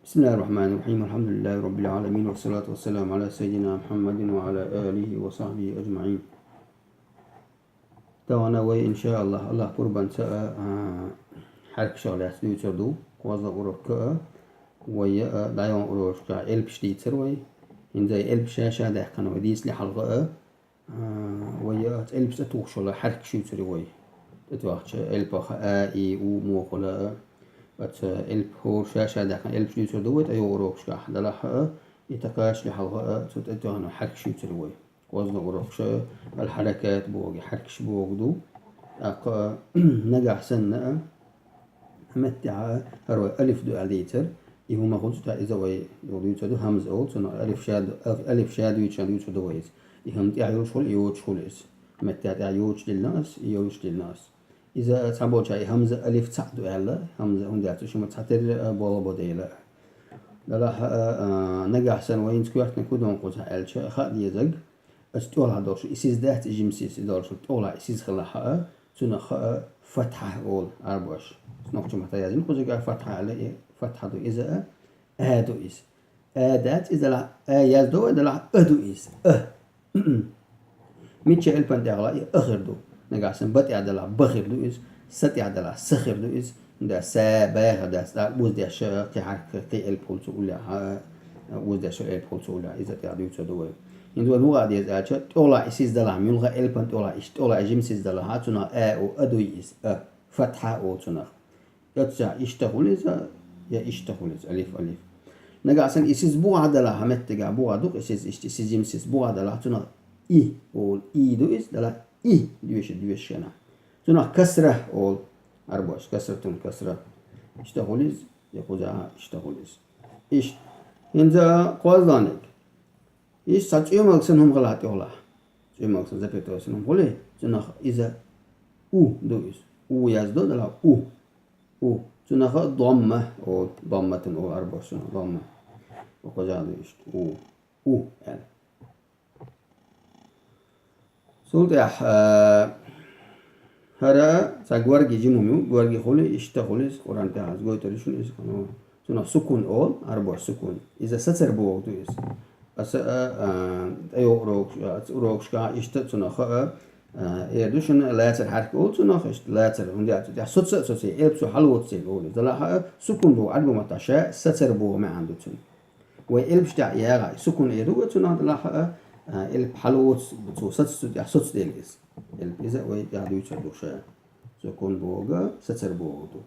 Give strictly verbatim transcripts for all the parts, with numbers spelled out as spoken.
بسم الله الرحمن الرحيم. الحمد لله رب العالمين، والصلاة والسلام على سيدنا محمد وعلى آله وصحبه أجمعين. Тахана вай, иншааллах, Аллах пурбанца а, а, хьаркашах лаьцна дуьйцур ду. КхозлагӀа урок а, вай а, дӀаяханчу урокашка элпаш дийцар вай. ХӀинца элпаш ша-ша даьккхина вай дийцале хьалха а, а, вай а, оцу элпаш тӀе тухуш йолу хьаркаш юьйцур ю вай. ТӀетоьхча элпах а, и, у муха хуьлу а, оцу элп хӀора ша-ша даьккхина элпаш дуьйцур ду вай, тӀейогӀу урокашкахь делахь а, и тӀекхачале хьалха а, цу тӀетоьхна хьаркаш юьйцур ю вай. КхозлагӀа урокаш а, ал-хьаракат боху, хьаркаш боху ду. ТӀаккха нагахь санна а, меттехь а, хӀара вай алиф ду аьлла дийцар. И хӀума хуьлу цу тӀехь, иза вай юха дуьйцур ду, хьамза олу, цунах алиф ша ду, алиф ша дуьйцуш дуьйцур ду вай иза. И хӀума тӀехь йолуш хуьлу, и йоцуш хуьлу иза. Меттехь тӀехь йоцуш диллина ас, и йолуш диллина ас. Иза цхьаболчара и хьамза алиф цхьаъ ду аьлла, хьамза хӀунда аьлча шу ма цхьатерра а болу бо дела. Делахь а, а, нагахь санна вайна коьртаниг хӀун ду кхузахь аьлча, хаа дезарг, аса тӀехула долуш, и сиз дац, и жима сиз, и долуш, тӀехула и сиз хилахь а, цунах а фатхьа олу Ӏарбоша. Нохчийн маттахь яздина кхузахь а фатхьа аьлла, и фатхьа ду иза а, а ду иза. А дац иза делахь, а яздо вай делахь, а ду иза. А. Мичча элпан тӀехула и а хир ду. Нагахь санна ба тӀехь делахь, ба хир ду иза. Са тӀехь делахь, са хир ду иза. ХӀунда са, ба хир дац, тӀаккха озадеш а, кхин хьарк, кхин элп хуьлу цу уллехь а, озадеш а элп хуьлу цу уллехь а, иза тӀехь дуьйцур ду вай. ХӀинца вай хӀун хаа деза аьлча, тӀехула и сиз делахь, муьлхха элпан тӀехула, иштта тӀехула и жима сиз делахь а, цунах а, у, а дуй иза, а, фатхьа олу цунах. Оццехь иштта хуьлу иза, я иштта хуьлу иза, алиф, алиф. Нагахь санна и сиз бухахь делахь, хьан меттигахь бухахь ду-кх и сиз, иштта и сиз, жима сиз бухахь делахь, цунах и олу, и ду иза, делахь и доьшу, доьшу шена. Цунах касра олу Ӏарбоша, касратун касра. Иштта хуьлу иза, я кхузахь а иштта хуьлу иза. Иштта. ХӀинца кхозлагӀниг. Иштта цхьа цӀоьмалг санна хӀума хилахь тӀехула. ЦӀоьмалг санна, запятой санна хӀума хуьлий, цунах иза у ду иза. У яздо делахь, у. У. Цунах а домма олу, домматун олу Ӏарбоша цунах, домма. Кхузахь ду иштта, у. У аьлла. Цул тӀаьхьа, а, хӀара цхьа горги жима хӀума ю, горги хуьлу, иштта хуьлу иза, Къуръан тӀехь аса гойтур ю шуна иза, хӀун, цунах сукун олу, Ӏарбоша сукун. Иза сацар боху ду иза. Аса, а, а, тӀейогӀу урокаш-, а, урокашкахь иштта цунах а, а, эр ду шуна, лацар хьарк олу цунах, иштта лацар, хӀунда аьлча цу тӀехь соца а соций, элп цо хьалоцу церан олу иза. Делахь а, сукун боху Ӏарбойн маттахь ша сацар боху маьӀна ду цуьнан. Вай элпаш тӀехь ягӀахь, сукун эр ду вай цунах делахь а, а, элп хьалоцу, цо саца цу тӀехь соцу дела иза. Элп иза вай тӀехь дуьйцур ду ша. Сукун боху, сацар боху ду.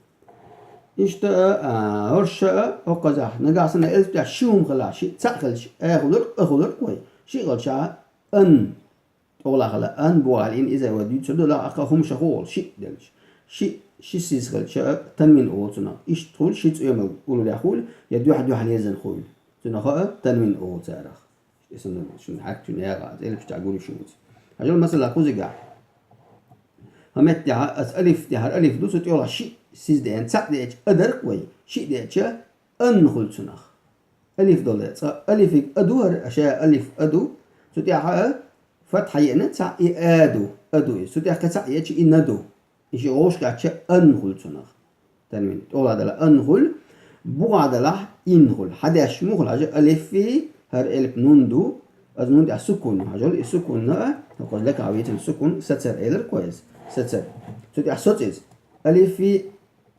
Иштта а, а, хӀорш а, хӀокхузахь, нагахь санна элпаш тӀехь ши хӀума хилахь, шиъ цхьаъ хилча, а хуьлург, а хуьлург вай. Шиъ хилча, ан. ТӀехула хила ан боху аьлла, ин иза вай дуьйцур ду, делахь а кху хӀума ша хӀун олу, шиъ делча. Шиъ, ши сиз хилча, танвин олу цунах. Иштта хуьлу ши цӀоьмалг уллехь хуьлу, я дуьхьа-дуьхьал езна хуьлу. Цунах а танвин олу царах. Иза шуна хьаьркина ягӀа, элпаш тӀехь гур ю шуна иза. Хьажал, масала, кхузигахь. ХӀан меттехь аса алиф, тӀехьара алиф ду, цу тӀехула шиъ сиз деана, цхьаъ деача а дара-кх вай, шиъ деача ан хуьлу цунах. Алиф долу. Цкъа алифиг а ду хӀара, ша алиф а ду. Цу тӀехь а фатхьа еана цхьаъ, и а ду, а ду иза. Цу тӀехь кхин цхьаъ еача и на ду. И ши гӀовш кхаьчча ан хуьлу цунах. Танвин. ТӀехула делахь ан хуьлу, бухахь делахь ин хуьлу. Хьан деш муха хуьлу, хьажа, алифи, хӀара элп нун ду, аса нун тӀехь сукун ю, хьажал, и сукунна а, хӀокхуза лакахь вийцина сукун, сацар элира-кх вай иза. Сацар. Цу тӀехь соцу иза. Алифи,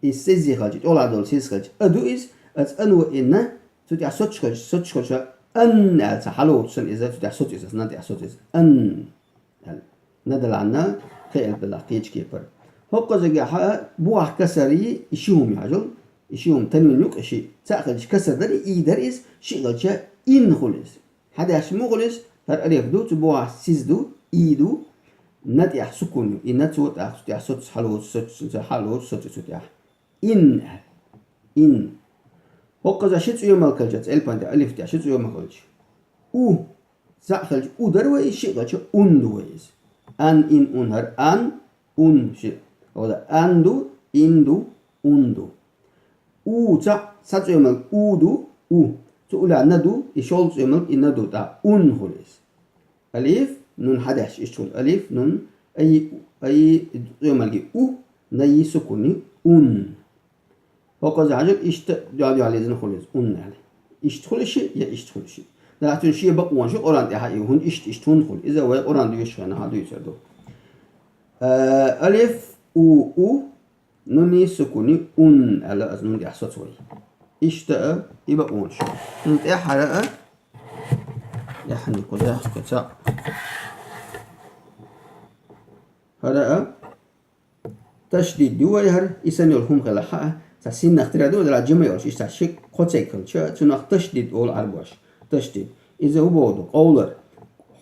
и сизи хилча, тӀехула долу сиз хилча, а ду иза, аса ан ваинна, цу тӀехь соцуш хилча, соцуш хилча, ан аьлла ца хьалоцу санна иза, цу тӀехь соцу иза, аса нан тӀехь соцу иза. Ан аьлла. На далахь на, кхин элп далахь кхечу кепара. ХӀокхузигахь а бухахь касар и, и ши хӀума ю хьажал, и ши хӀума танвин ю-кх и шиъ. Цхьаъ хилча касар дара, и дара иза, шиъ хилча ин хуьлу иза. Хьан деш муха хуьлу иза, хӀара алиф ду, цу бухахь сиз ду, и ду, на тӀехь сукун ю, и на цо тӀаккха цу тӀехь соцу хьалоцу, соцу, хьалоцу, соцу цу тӀехь. Ин аьлла. Ин. ХӀокхуза ши цӀоьмалг хилча, цу элпан тӀе, алиф тӀе ши цӀоьмалг хилча. У. Цхьаъ хилча, у дара вай, шиъ хилча, ун ду вай иза. Ан, ин, ун, хӀара ан, ун, шиъ. ХӀокхуза ан ду, ин ду, ун ду. У, цхьаъ, цхьа цӀоьмалг у ду, у. Цу уллехь на ду, и шолгӀа цӀоьмалг и на ду, тӀаккха ун хуьлу иза. Алиф, нун хьан деш, иштта хуьлу. Алиф, нун, ай, ай, цӀоьмалги у, най сукуни, ун. ХӀокхузахь хьажал, иштта дуьхьал-дуьхьал езна хуьлу иза, унна аьлла. Иштта хуьлу шиъ я иштта хуьлу шиъ. Делахь цуьнан шен бакъонаш ю Къуръан тӀехь, и хӀунда иштта, иштта хӀунда хуьлу. Иза вай Къуръан доьшучу хенахь дийцар ду. Э, алиф, у, у, нуни сукуни, ун аьлла, аса нун тӀехь соцу вай. Иштта а, и бакъонаш ю. ХӀунда тӀехь хӀара а, яхьни кхузахь кху цхьаъ. ХӀара а, ташдид ю вай хӀара, и санна йолу хӀума хилахь а, цхьа синнах тера ду, дара жима йолуш, иштта цхьа ши кхо цег хилча, цунах ташдид олу Ӏарбош. Ташдид. Иза хӀун боху ду? Къовлар.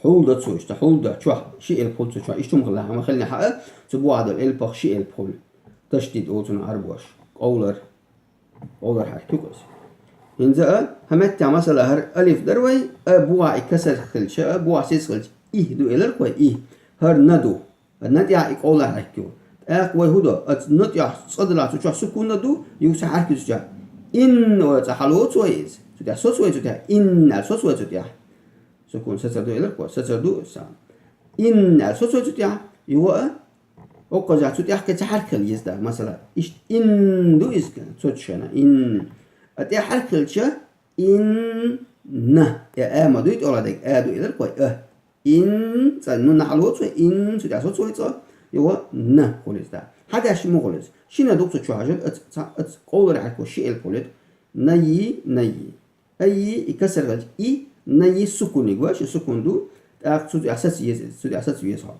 Хьулда цо, иштта хьулда, чохь, ши элп хуьлу цо чохь. Иштта хӀума хилахь, хӀума хилахь а, цу бухахь долу элпах ши элп хуьлу. Ташдид олу цунах Ӏарбош. Къовлар. Къовлар хьаьрк ю иза. ХӀинца а, хьан меттехь масала хӀара алиф дара вай, а бухахь и касар хилча, а бухахь сиз хилча, и ду элира вай, и. ХӀара на ду. На тӀехь и къовлар хьаьрк ю. ТӀаккха вай хӀун до? Оцу на тӀехь цкъа делахь цу чохь сукун а ду, юха цхьа хьаьрк ю цу чохь. Ин, ой, цкъа хьалоцу вай иза. Цу тӀехь соцу вай цу тӀехь. Ин аьлла соцу вай цу тӀехь. Сукун сацар ду элира вай, сацар ду сан. Ин аьлла соцу вай цу тӀехь. Юха а, хӀокхузахь цу тӀехь кхин цхьа хьаьрк хила еза дара, масала. Иштта ин ду иза, цо чу шена, ин. А тӀехь хьаьрк хилча, инна. Я а ма дуй, тӀехула дерг а ду элира вай, а. Ин, цкъа нун хьалоцу вай, ин, цу тӀехь соцу вай цкъа, юха на хуьлу иза дара. Хьан деш ма хуьлу иза. Шина дукха цу чохь хьажал, аца, ца, аца къовлар хьаьрк ю, ши элп хуьлу иза. Найи, найи. Айи, и касар хилча, и, найи сукуниг вай, ши сукун ду, тӀаккха цу тӀехь саца еза, цу тӀехь саца веза хьо.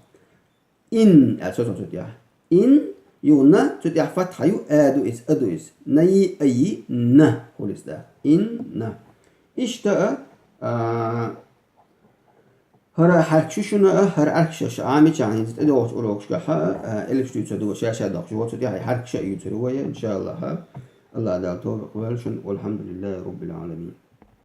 Ин аьлла соцу цу тӀехь. Ин, юха на, цу тӀехь фатхьа ю, а ду иза, а ду иза. Найи, айи, на хуьлу иза дара. Ин, на. Иштта а, а, хӀара хьаьрк шу шуна а, хӀара хьаьрк ша ша Ӏамичахь, хӀинца тӀедогӀучу урокашкахь а, а, элпаш дуьйцур ду вай, ша-ша доккхуш, цу тӀехь и хьаьрк ша юьйцур ю вай, иншааллахь. АллахӀ Дала тавфикъ лойла шуна, валхьамдулиллахӀи роббил Ӏаламин.